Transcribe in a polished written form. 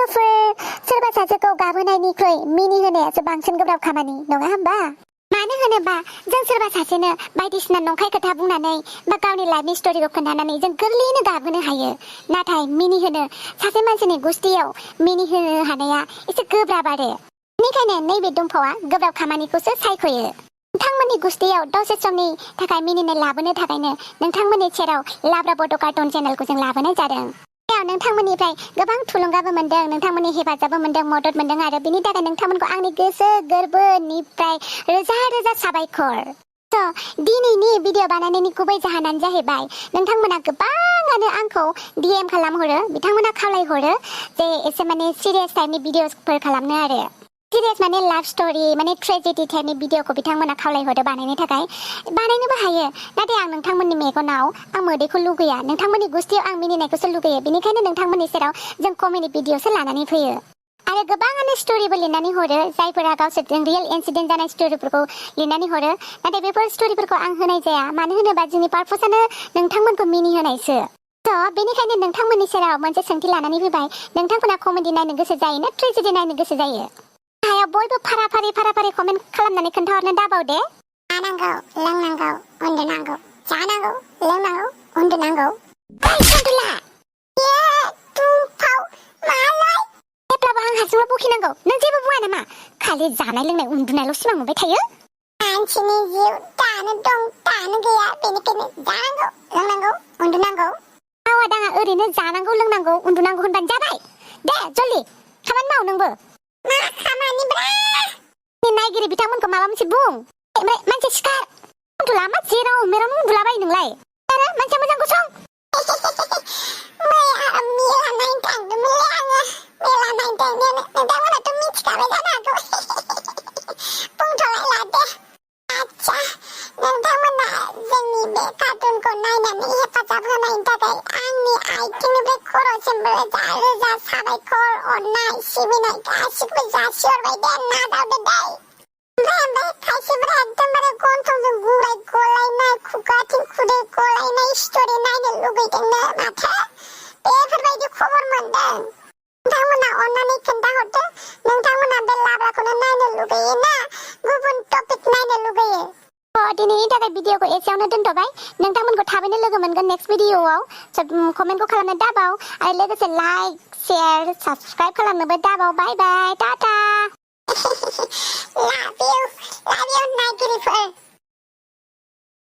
लोगोफोर सोरबा सासेखौ गाबहोनायनिख्रुइ मिनिहोनायासो बांसिन गोब्राब खामानि नङा होमबा? मानो होनोबा जों सोरबा सासेनो बायदिसिना नंखाय खोथा बुंनानै बा गावनि लाइफनि स्टोरीखौ खोन्थानानै जों गोरलैयैनो गाबहोनो हायो। नाथाय मिनिहोनो सासे मानसिनि गुस्थियाव मिनिहोनो हानाया एसे गोब्राब आरो। बेनिखायनो नैबे दुमफावआ गोब्राब खामानिखौसो सायख'यो। नोंथांमोननि गुस्थियाव दसे समनि थाखाय मिनिनाय लाबोनो थाखायनो नोंथांमोननि सेराव लाब्रा बड' कार्टुन चेनेलखौ जों लाबोनाय जादों। नोंथांमोननिफ्राय गोबां थुलुंगाबो मोनदों, नोंथांमोननि हेफाजाबबो मोनदों, मदद मोनदों आरो बिनि थाखाय नोंथांमोनखौ आंनि गोसो गोरबोनिफ्राय रोजा रोजा साबायखर। दिनैनि भिडिअ बानायनायनि गुबै जाहोनानो जाहैबाय नोंथांमोना गोबाङानो आंखौ DM खालामहरो, बिथांमोना खावलायहरो जे एसे माने सिरियास टाइपनि भिडिअफोर खालामनो आरो। सिरियास माने लाभ स्टोरी माने ट्रेजेडी टाइपनि भिडिअखौ बिथांमोना खावलायहरो बानायनो थाखाय। बानायनोबो हायो, नाथाय आं नोंथांमोननि मेगनाव आं मोदैखौ लुगैया, नोंथांमोननि गुस्थियाव आं मिनिनायखौसो लुगैयो। बेनिखायनो नोंथांमोननि सेराव जों कमेडि भिडिअसो लानानै फैयो। आरो गोबाङानो स्टोरीबो लिरनानै हरो, जायफोरा गावसोरजों रियेल इन्सिडेन्ट जानाय स्टोरीफोरखौ लिरनानै हरो। नाथाय बेफोर स्टोरीफोरखौ आं होनाय जाया, मानो होनोबा जोंनि पारपसानो नोंथांमोनखौ मिनिहोनायसो। बेनिखायनो नोंथांमोननि सेराव मोनसे सोंथि लानानै फैबाय, नोंथांमोना कमेडि नायनो गोसो जायो ना ट्रेजेडी नायनो गोसो जायो? हाया बयबो फारा-फारि कमेन्ट खालामनानै खोन्थाहरनो दाबाव दे। जानांगौ, लोंनांगौ, उन्दुनांगौ, जानांगौ, लोंनांगौ, उन्दुनांगौ। जेब्लाबो आं हारसिंल' बखिनांगौ, नों जेबो बुङा नामा? खालि जानाय लोंनाय उन्दुनायल' सिमां नुबाय थायो। मानसिनि जिउ दानो दं दानो गैया, बेनिखायनो जानांगौ, लोंनांगौ, उन्दुनांगौ। मावा दाङा ओरैनो जानांगौ, लोंनांगौ, उन्दुनांगौ होनबानो जाबाय। दे जल्दि खामानि माव नोंबो। मा खामानि ब्रा? नायगिरि बिथांमोनखौ माबा मोनसे बुं। मानसि सिखार, उन्दुला मा जेराव मेरावनो उन्दुलाबायो नोंलाय? आरो मानसिया मोजां गसं। मेला नायनो थांदोंमोनलै आङो, मेला नायनो थांनायानो नोंथांमोनाथ' मिथिखाबाय जानो हागौ। बुंथ'लायला दे। आच्छा, नोंथांमोना जोंनि बे कार्टुनखौ नायनानै हेफाजाब होनायनि थाखाय आंनि आथिंनिफ्राय खर'सिम रोजा रोजा साबायखर, अननाय, सिबिनाय गासिबो जासिहरबाय दे, नाजावदो दे। ओमफ्राय खायसेफोरा एकदमबारे गन्थंजों गुराय गलायनाय, खुगाथिं खुदै गलायनाय स्टोरी नायनो लुगैदोंनो माथो। बेफोरबायदि खबर मोनदों। नोंथांमोना अननानै खोन्थाहरदो, नोंथांमोना बे लाब्राखौनो नायनो लुगैयो ना गुबुन टपिक नायनो लुगैयो? दिनैनि थाखाय भिडिअखौ एसेयावनो दोनथ'बाय। नोंथांमोनखौ थाबैनो लोगो मोनगोन नेक्स्ट भिडिअआव। कमेन्टखौ खालामनो दाबाव आरो लोगोसे लाइक, शेयार, साबस्क्राइब खालामनोबो दाबाव। बाय बाय, टाटा। लाभ इउ नायगिरिफोर।